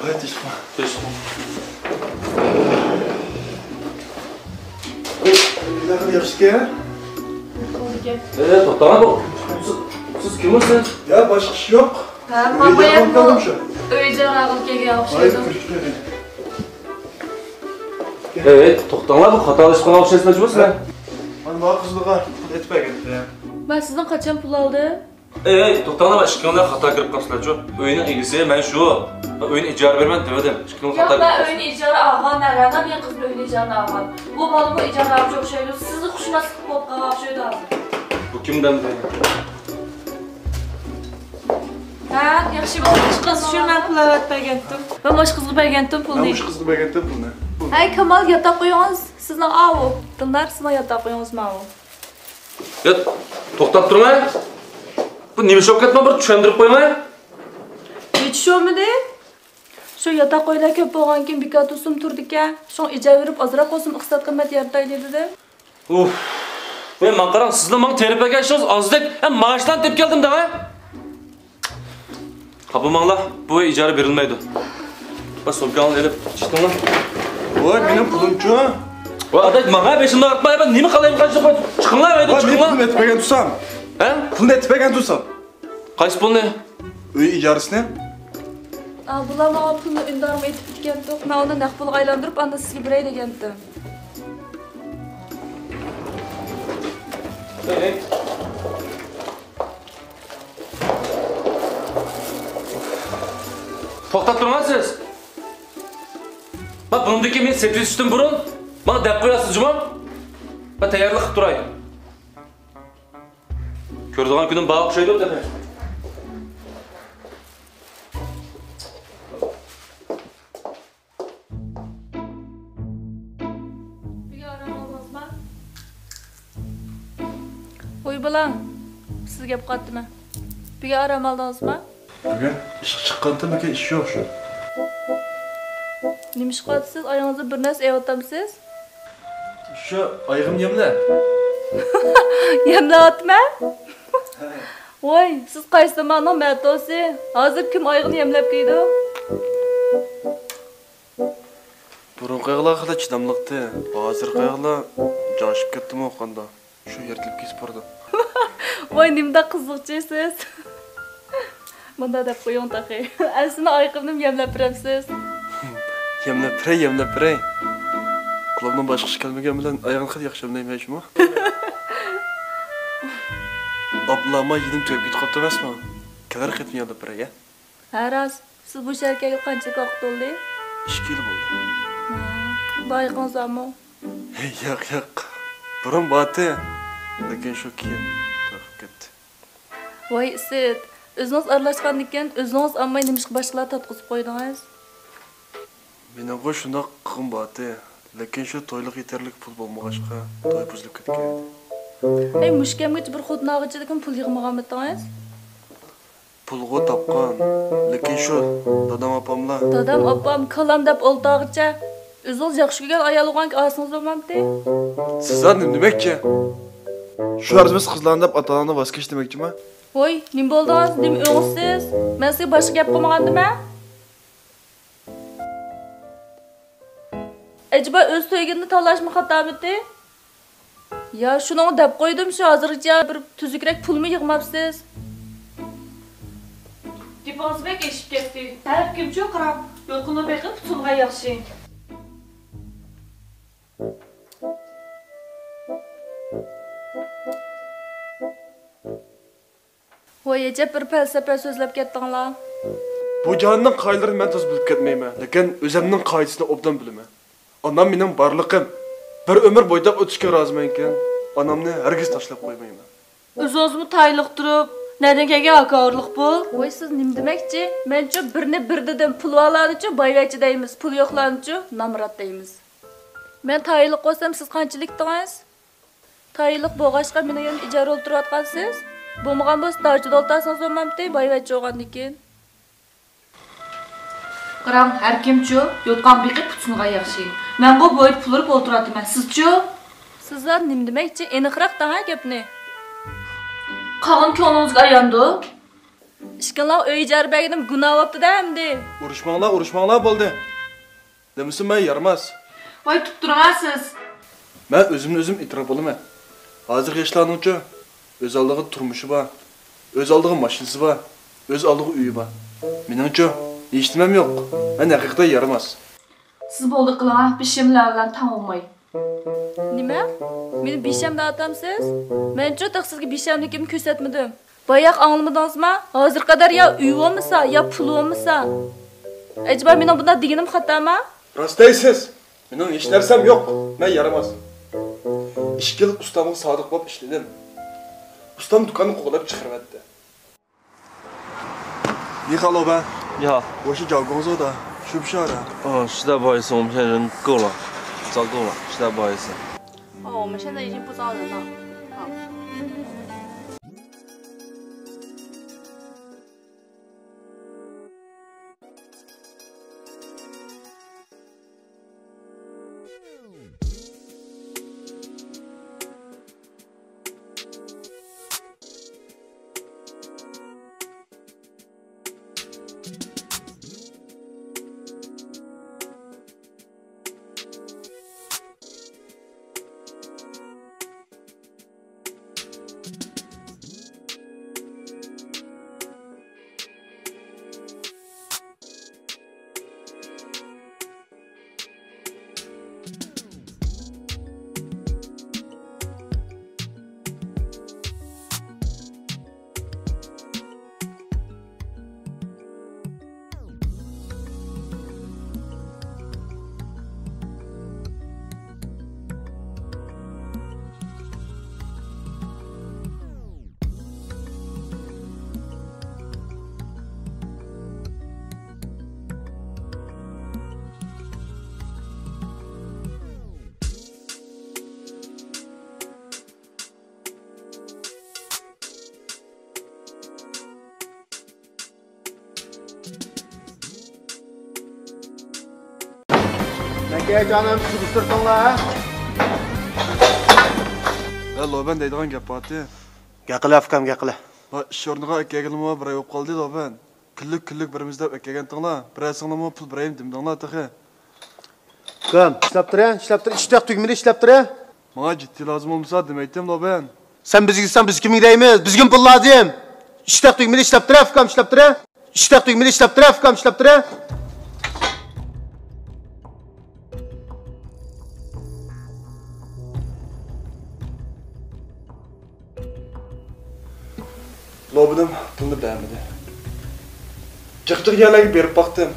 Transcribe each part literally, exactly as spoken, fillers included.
تىنچلىق. ئەي، توختاڭلار بۇ. سىز، سىز كىمسىز؟ يا، باشقا ئىش يوق. ھە، ماڭا ياقمۇ. ئۆي ئىجارە ئالغىلى كەلگەن ئوخشايدۇ. ئەي، توختاڭلار، بۇ خاتالىشىپ قالغان ئوخشايسىلەر جۇمۇ سىلەر. مانا قىزلارغا پۇل ئېتىپ بەرگەن. مەن سىزدىن قاچان پۇل ئالدىم؟ ئەي، ئەي، توختاڭلار، ئىككىڭلار خاتا كىرىپ قاپسىلەرچۇ. ئۆينىڭ ئىگىسى مەن شۇ. ئۆينى ئىجارە بېرىمەن دېمىدىم. ئىككىڭلار خاتا كىرىپ قاپسىلەر. ياق، مەن ئۆينى ئىجارە ئالغان، مەن رەنا مېنىڭ قىزىمنىڭ ئۆيىنى ئىجارە ئالغان. بۇ بالىمۇ ئىجارە ئالغۇچى ئوخشايدۇ. سىزگە خۇشمەسلىك بولۇپ قالغان ئوخشايدۇ ھازىر. بۇ كىم دەمدى؟ ھە، ياخشى بولدى. قىز شۇ مەن پۇل ئەۋەت بەرگەنتىم. مەن مۇشۇ قىزغا بەرگەنتىم پۇلنى. مەن مۇشۇ قىزغا بەرگەنتىم پۇلنى. ھەي، كامال، ياتاق ئۆيىڭىز سىزنىڭ ئاۋۇ. دىلنار، سىزنىڭ ياتاق ئۆيىڭىز ماۋۇ. يا، توختاپ تۇرۇڭ ھە. بۇ نېمە شوكات بۇ، بىر چۈشەندۈرۈپ قويۇڭ ھە. ھېچ شۇمىدى. شۇ ياتاق ئۆيلەر كۆپ بولغانكىن بىكار تۇرسىمۇ تۇرىدىكەن. شۇڭا ئىجارە بېرىپ ئازراق بولسىمۇ ئىقتىساد قىممەت يارىتايلى دېدىم. ئۇف. ۋەي، ماڭا قاراڭ، سىزنىڭ ماڭا تېرىپ بەرگەن ئىشىڭىز ئازدەك، ھەم مائاشتىن تېپىپ كەلدىم دەڭ ھە. خاپا بولماڭلار، بۇ ئىجارە بېرىلمەيدۇ. بىر سومكاڭلارنى ئېلىپ چىقىڭلار. ۋاي، مېنىڭ پۇلۇمچۇ؟ ۋاي، ئاداش، ماڭا بېشىمنى ئاغرىتما، مەن نېمە قىلاي، قاچىلىق قوي. چىقىڭلار، ۋاي، چىقىڭلار. مېنىڭ پۇلۇمنى ئېتىپ بەرگەن تۇرسام. ھە؟ پۇلنى ئېتىپ بەرگەن تۇرسام. ئۆي ئىجارىسىنى؟ ئا، بۇلار ماڭا پۇلنى ئۈندىدارغا ئېتىپ كېتىپتۇ. مەن ئۇنى نەق پۇلغا ئايلاندۇرۇپ، ئاندىن سىزگە بېرەي دېگەنتىم. توختاپ تۇرۇڭ سىز. مانا بۇنىڭدىكى مېنى سېتىۋېتىشتىن بۇرۇن ماڭا دەپ قوياسىز جۇمۇ. مەن تەييارلىق قىلىپ تۇراي. كۆرىدىغان كۈنۈم بار ئوخشايدۇ تېخى. بۈگۈن ئارام ئالدىڭىزما؟ ۋوي بالام، سىزگە گەپ قىلاتتىمەن. بۈگۈن ئارام ئالدىڭىزما؟ بۈگۈن ئىشقا چىققانتىمىكىن، ئىش يوق شۇ. نېمە ئىش قىلاتسىز؟ ئايىڭىزدا بىر نەرسە ئېيىۋاتامسىز؟ شۇ ئايىغىمنى يەملە. يەملەۋاتىمەن؟ ۋاي، سىز قايسى زاماننىڭ مەتۇسى؟ ھازىر كىم ئايىغىنى يەملەپ كىيىدۇ؟ بۇرۇنقى ئايىغلار خېلى چىداملىقتى، ھازىرقى ئايىغلار جاڭشىپ كەتتىمۇ قانداق؟ شۇ يىرتىلىپ كېتىپ بارىدۇ. ۋاي، نېمىدەك قىزىقچى سىز. مۇنداق دەپ قويۇڭ تېخى. ئەسلىدە ئايىغىمنىمۇ يەملەپ بېرەمسىز؟ يەملەپ بېرەي، يەملەپ بېرەي. قولۇمدىن باشقا ئىش كەلمىگەن بىلەن ئايىغىنى خېلى ياخشى يەملەيمەن شۇمۇ. ئابلىما يېنىم تۈگەپ كېتىپ قاپتۇ ئەمەسمۇ؟ كېلەر قېتىم يەملەپ بېرەي، ھە؟ ھە راست. سىز بۇ شەھەرگە كەلگىلى قانچىلىك ۋاقىت بولدى؟ ئىككى يىل بولدى. ھە، بايىقىڭىز بارمۇ؟ ياق، ياق. بۇرۇن بارتى. لېكىن شۇ كېيىن توي قىلىپ كەتتى. ۋاي ئىسىت، ئۆزىڭىز ئارىلاشقاندىكىن ئۆزىڭىز ئالماي نېمىشقا باشقىلارغا تارتقۇزۇپ قويدىڭىز؟ مېنىڭغۇ شۇنداق قىلغۇم بارتى، لېكىن شۇ تويلۇق يېتەرلىك پۇل بولمىغاچقا توي بۇزۇلۇپ كەتكەن. ھەي، مۇشۇ كەمگىچە بىر خوتۇن ئالغىچىلىكىن پۇل يىغمىغانمىدىڭىز؟ پۇلغۇ تاپقان، لېكىن شۇ دادام ئاپاملا. دادام ئاپام كالام دەپ ئولتۇرغىچە ئۆزىڭىز ياخشى كۆرگەن ئايال بولغانكى ئالسىڭىز بولمامتى؟ سىزلار نېمە دېمەكچى؟ شۇ ئەرزىمەس قىزلارنى دەپ ئاتا-ئاناڭدىن ۋاز كەچ دېمەكچىما؟ ۋوي، نېمە بولدىڭىز؟ نېمە ئۆڭۈشسىز؟ مەن سىزگە باشقا گەپ قىلمىغانىدىمەن؟ ئەجەبا ئۆز سۆيگىنىنى تاللاشمۇ خاتامىتى؟ يا شۇنىڭغا دەپ قويدۇم شۇ ھازىرغىچە بىر تۈزۈكرەك پۇلمۇ يىغماپسىز. گېپىڭىز بەك ئېشىپ كەتتى. ھەر كىمچۇ قاراڭ، يوتقىنىپ بېقىپ قۇتۇلغان ياخشى. ۋاي ئەجەب بىر پەلسەپە سۆزلەپ كەتتىڭلار. بۇ جاھاننىڭ قائىدىلىرىنى مەن تازا بىلىپ كەتمەيمەن، لېكىن ئۆزەمنىڭ قائىدىسىنى ئوبدان بىلىمەن. ئانام مېنىڭ بارلىقىم. بىر ئۆمۈر بويداق ئۆتۈشكە رازىمەنكەن، ئانامنى ھەرگىز تاشلاپ قويمايمەن. ئۆزىڭىزمۇ تايلىق تۇرۇپ، نەدىن كەلگەن ھاكاۋۇرلۇق بۇ؟ ۋاي سىز نېمە دېمەكچى؟ مەنچۇ بىرنى بىر دېدىم، پۇلۋالارنىچۇ بايۋەچچە دەيمىز، پۇلى يوقلارنىچۇ نامرات دەيمىز. مەن تايلىق بولسام سىز قانچىلىكتىڭىز؟ تايىنلىق بولغاچقا مېنىڭ يېنىمدا ئىجارە ئولتۇرۇۋاتقانسىز؟ بولمىغان بولسا داچىدا ئولتۇرسىڭىز بولمامتى، بايۋەچچە بولغاندىكىن. قاراڭ، ھەركىمچۇ يوتقان بېقىپ پۇت سۇنغان ياخشى. مەنغۇ بۇ ئۆيدە پۇل ئۇرۇپ ئولتۇراتتىمەن، سىزچۇ؟ سىزلار نېمە دېمەكچى؟ ئېنىقراق دەڭە گەپنى. قالغىنى كۆڭلىڭىزگە ئاياندۇ. ئىككىڭلار ئۆي ئىجارە بەرگىنىم گۇناھ بوپتۇ-دە ئەمدى. ئۇرۇشماڭلار، ئۇرۇشماڭلار، بولدى. دېمىسىمۇ مەن يارىماس. ۋاي، تۇتۇپ تۇرۇڭ سىز. مەن ئۆزۈمنى ئۆزۈم ئېتىراپ قىلىمەن. ھازىرقى ياشلارنىڭچۇ، ئۆز ئالدىغا تۇرمۇشى بار، ئۆز ئالدىغا ماشىنىسى بار، ئۆز ئالدىغا ئۆيى بار. مېنىڭچۇ، ھېچنېمەم يوق. مەن ھەقىقەتەن يارىماس. سىز بولدى قىلىڭ، بىشەملەر بىلەن تاڭ بولماي. نېمە؟ مېنى بىشەم دەۋاتامسىز؟ مەنچۇ تېخى سىزگە بىشەملىكىمنى كۆرسەتمىدىم. باياق ئاڭلىمىدىڭىزما؟ ھازىرغا قەدەر يا ئۆي بولمىسا، يا پۇل بولمىسا. ئەجەبا مېنىڭ بۇنداق دېگىنىم خاتامۇ؟ راست دەيسىز. مېنىڭ ھېچ نەرسەم يوق. مەن يارىماس. ئىككى يىل ئۇستامغا سادىق بولۇپ ئىشلىدىم. ئۇستام دۇكاننى قوغلاپ چىقىرىۋەتتى. 你好，老板。你好。我是找工作的，需不需要人？哦，实在不好意思，我们现在人够了，招够了，实在不好意思。哦，我们现在已经不招人了。好。مەككە جانىم، سۈرۈشتۈرسەڭلار. ھە، لوبەن دەيدىغان گەپ بارتى. گەپ قىلە، ئۇكام، گەپ قىلە. ھە، ئىش ئورنىغا ئەكەلگىلىمۇ بىر ئاي بولۇپ قالدى، لوبەن. كۈنلۈك، كۈنلۈك بېرىمىز دەپ ئەكەلگەنتىڭلار، بىرەرسىڭلارمۇ پۇل بېرەيمۇ دېمىدىڭلار تېخى. ئۇكام، ئىشلەپ تۇرە، ئىشلەپ تۇرە، ئىشتەك تۈگمىدى، ئىشلەپ تۇرە. ماڭا جىددىي لازىم بولمىسا دېمەيتتىم، لوبەن. سەن بىزگە دېسەڭ، بىز كىمگە دەيمىز؟ بىزگىمۇ پۇل لازىم. ئىشتەك تۈگمىدى، ئىشلەپ تۇرە، ئۇكام، ئىشلەپ تۇرە. ئىشتەك تۈگمىدى، ئىشلەپ تۇرە، ئۇكام، ئىشلەپ تۇرە. لوبىنىم پۇلنى بەرمىدى. جىق-جىق يەرلەرگە بېرىپ باقتىم.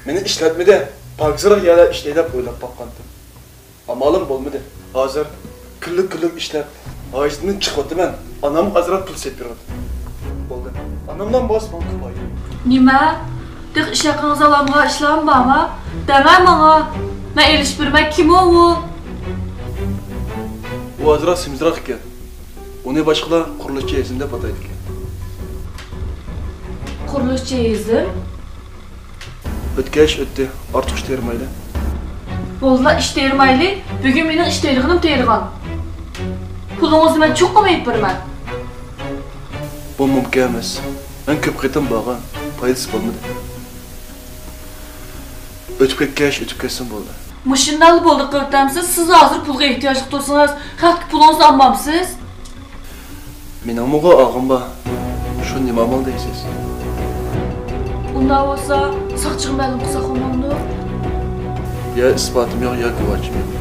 مېنى ئىشلەتمىدى. پاكىزراق يەرلەر ئىشلەي دەپ ئويلاپ باققانتىم. ئامالىم بولمىدى. ھازىر كۈنلۈك-كۈنلۈك ئىشلەپ، ھاجىتىمدىن چىقىۋاتىمەن. ئانامغا ئازراق پۇل سېلىپ بېرىۋاتىمەن. بولدى. ئاناملا بولسا ماڭا كۇپايە. نېمە؟ تېخى ئىشلەتكىنىڭىزگە ئالامغا ئىشلارمۇ بارما؟ دەڭە ماڭا. مەن ئېلىشىپ بېرىمەن، كىم ئۇ؟ ئۇ ئازراق سېمىزراق ئىكەن. ئۇنى باشقىلار قۇرۇلۇشچى ھېزىم دەپ ئاتايدىكەن. قۇرۇلۇشچى ھېزىم؟ ئۆتكەچ ئۆتتى، ئارتۇق ئىش تېرىمايلى. بولدىلا، ئىش تېرىمايلى. بۈگۈن مېنىڭ ئىش تېرىغىنىم تېرىغان. پۇلىڭىزنى مەن چوقۇم ئېلىپ بېرىمەن. بۇ مۇمكىن ئەمەس. مەن كۆپ قېتىم بارغان، پايدىسى بولمىدى. ئۆتۈپ كەتكەچ ئۆتۈپ كەتسۇن بولدى. مۇشۇنداقلا بولدى قىلىۋېتەمسىز؟ سىز ھازىر پۇلغا ئېھتىياجلىق تۇرسىڭىز، خەقتىن پۇلىڭىزنى ئالمامسىز؟ مېنىڭمۇغۇ ئاغام بار. شۇنى نېمە ئامال دەيسىز؟ ئۇنداق بولسا، ساقچىغا مەلۇم قىلساق بولمامدۇ؟ يا ئىسپاتىم يوق، يا گۇۋاھچىم يوق.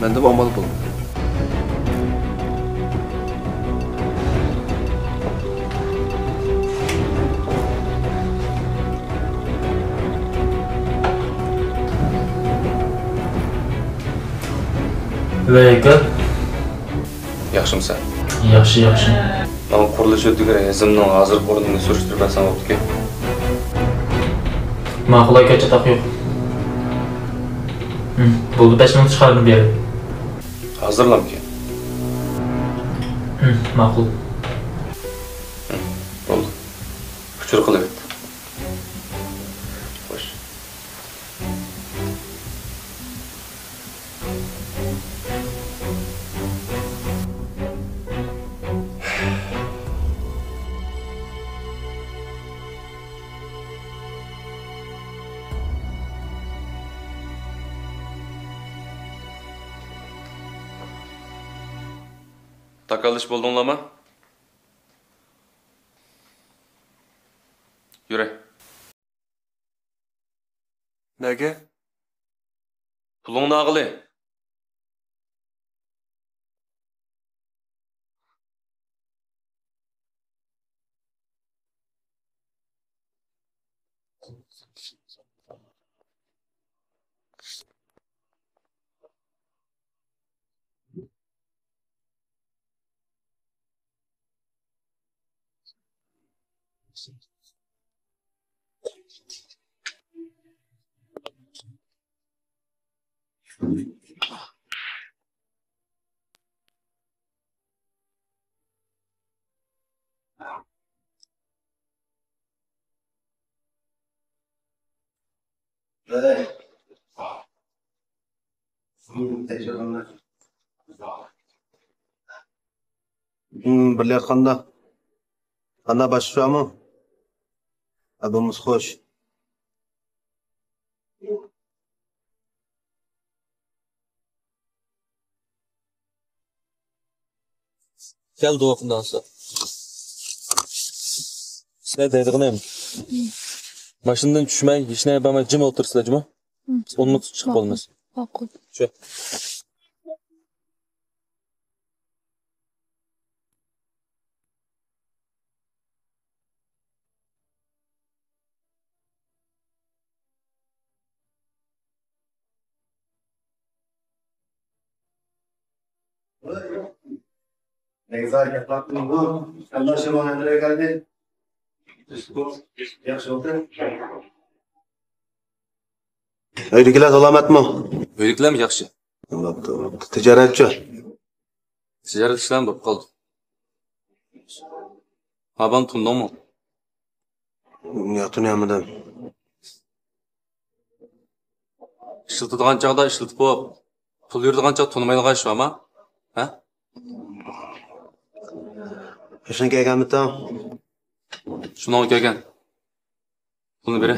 مەندىمۇ ئامال بولمىدى. ۋەئەلەيكۇم. ياخشىمۇسەن؟ ياخشى، ياخشى. ماڭا قۇرۇلۇش ھۆددىگىرى ھېزىمنىڭ ھازىرقى ئورنىنى سۈرۈشتۈرۈپ بەرسەڭ بوپتىكەن. ماقۇل ئاكا، چاتاق يوق. ھىم، بولدى، بەش مىنۇت ئىچىدە خەۋىرىنى بېرىمەن. ھازىرلامكەن؟ ھىم، ماقۇل. ھىم، بولدى. ئۇچۇر قىلىۋەت. خوش. تاكاللىشىپ بولدۇڭلارمۇ؟ يۈرە. نەگە؟ پۇلۇڭنى ئالغىلى. بىللە ياتقاندا. قانداق، باشقا سوئالمۇ؟ ھە، بولمىسا خوش. كەلدى ئۇنداق بولسا. سىلەر دەيدىغىنىم، ماشىنىدىن چۈشمەي، ھېچنېمە بەرمەي جىم ئولتۇرىسىلەر جۇمۇ. ئون مىنۇت چىقىپ بولىمىز. ماقۇل. شۇ. ئۆيدىكىلەر سالامەتمۇ؟ ئۆيدىكىلەرمۇ ياخشى. بوپتۇ، بوپتۇ. تىجارەتچۇ؟ تىجارەت ئىشلارمۇ بولۇپ قالدى. ھابان تونۇدۇڭمۇ؟ ياق، تونۇيالمىدىم. ئىشلىتىدىغان چاغدا ئىشلىتىپ بوپ، پۇل يۈرىدىغان چاغدا تونۇمايدىغان ئىش بارما؟ ھە؟ شۇنىڭغا كەلگەنمىتىڭ؟ شۇنىڭغا كەلگەن. پۇلنى بېرە.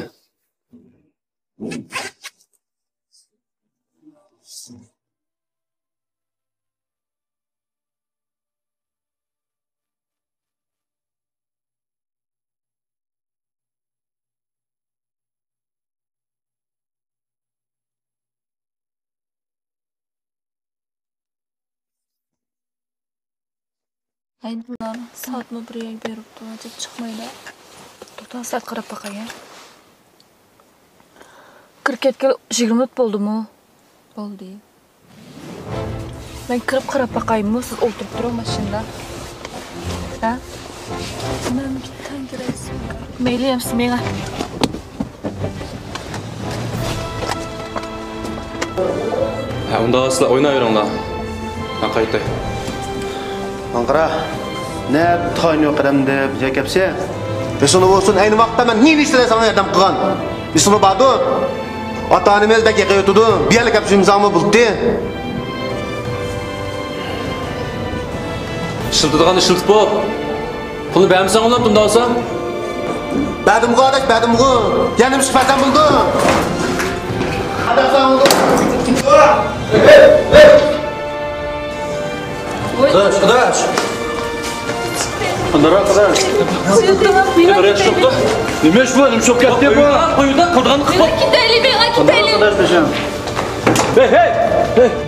ھەي، سائەتمۇ بىر يەرگە بېرىپتۇ، ئەجەب چىقمايدۇ. توختا، سائەت قاراپ باقاي. كىرىپ كەتكىلى يىگىرمە مىنۇت بولدىمۇ؟ بولدى. مەن كىرىپ قاراپ باقايمۇ؟ سىز ئولتۇرۇپ تۇرۇڭ ماشىنىدا. ھە؟ مەن تەڭ كىرەي سىزگە. مەيلى، ئەمسە مېڭە. ھە، ئۇنداق سىلەر ئويناۋېرىڭلار. مەن قايتاي. ماڭا قارا. نە تاينى قەدەمدە بىزگە كەپسە. ئېسىڭدە بولسۇن، ئەينى ۋاقىتتا مەن نېمە ئىشلەر ساڭا ياردەم قىلغان؟ ئېسىڭدە باردۇ؟ ئاتا-ئانىمىز بەك يېقىن ئۆتىدۇ. بۇ يەرلىك گەپ سۆزلىسەڭمۇ بولدى. ئىشلىتىدىغان ئىشلىتىپ بوپ. پۇلنى بەرمىسەڭ ئۇلار تۇنداۋسا. بەردىمغۇ ئاداش، بەردىمغۇ. يەنە مۇشۇ پەرزەنت بولدى. ئاداش ساڭ بولدى. قۇداش، قۇداش. قانداق قىلىڭ؟ نېمە ئىش يوقتا؟ نېمە ئىش بۇ؟ نېمە ئىش بولۇپ كەتتى بۇ؟ قويۇڭدا، قويۇڭدا، قىلدىغاننى قىلىپ. كېتەيلى، مېڭە كېتەيلى. قانداق قىلىڭ؟ ھەي، ھەي، ھەي.